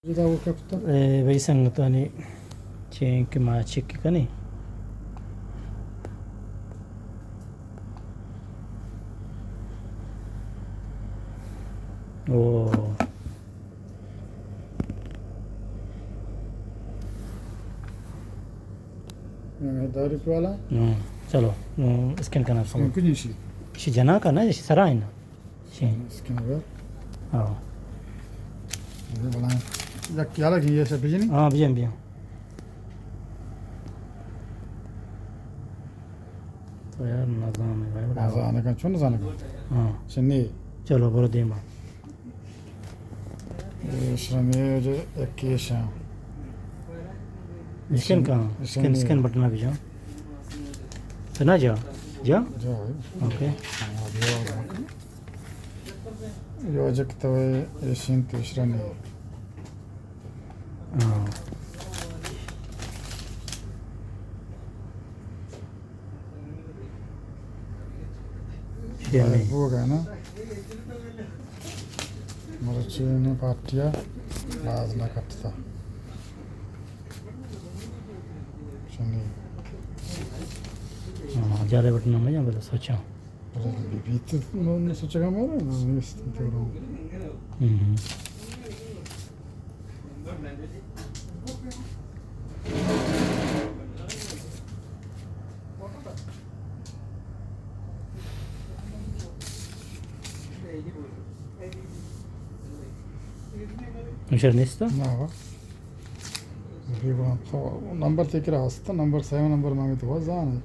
اے بھئی سنگتانی چین کہ ما چیک کنیں۔ او۔ ہاں، چلو، اسکین کناں۔ اسکین کنی شی؟ شی جناں کا نا، شی سرا ہے نا۔ شی۔ اسکین اگر۔ ہاں۔ یہ بلا یک کیا لگی، یہ سب بجنی؟ ہاں، بجن، بجن۔ تو یار نزانے بھائی، بڑا نزانے کا، چون نزانے کا؟ ہاں۔ چنی؟ چلو، برو دیما۔ ایشانی جو ایکیشاں۔ اسکین کا؟ اسکین، اسکین، اسکین بٹن بھی جا۔ تو نہ جا؟ جا؟ جا بھائی۔ اوکے۔ ہاں، جا۔ یو جک تو ایشین تیسرا نہیں۔ ہاں۔ یہ نہیں۔ ہو گیا نا۔ مرچی نے پارٹیا باز نہ کٹتا۔ چنی۔ ہاں، زیادہ بٹن میں جا، بس سوچا۔ بیت نہ سوچگا مارا، نہ نیست تو۔ ہم۔ نشر نیست؟ نہ۔ نمبر تئی کرا ہست، نمبر سیون نمبر مانگے تو زان۔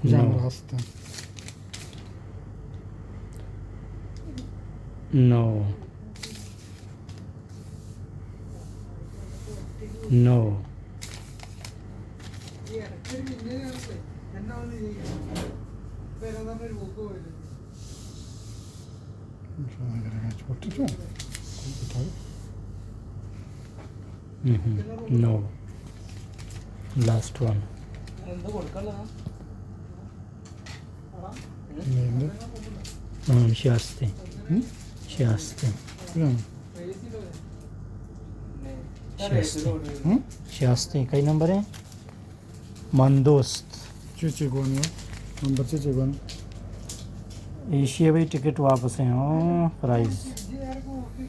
نو۔ نمبر ہست۔ نو۔ نو۔ ہم، نو۔ Last one. ہم، شی ہستی۔ ہم؟ شی ہستی۔ ہم۔ شی ہستی۔ ہم؟ شی ہستی۔ کئی نمبر ہے؟ من دوست۔ چی چی گون ہے؟ نمبر چی چی گون؟ ایشی بھائی ٹکٹ واپس ہیں، ہاں، پرائز۔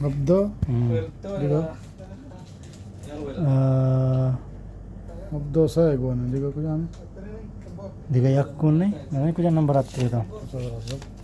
عبدو۔ ہم۔ دیگا؟ آ، عبدو سا ہے گون ہے، دیگا کجا ہمیں؟ دیگا یک گون نہیں، نہیں کجا نمبر آتے تھا۔ اچھا، برابر۔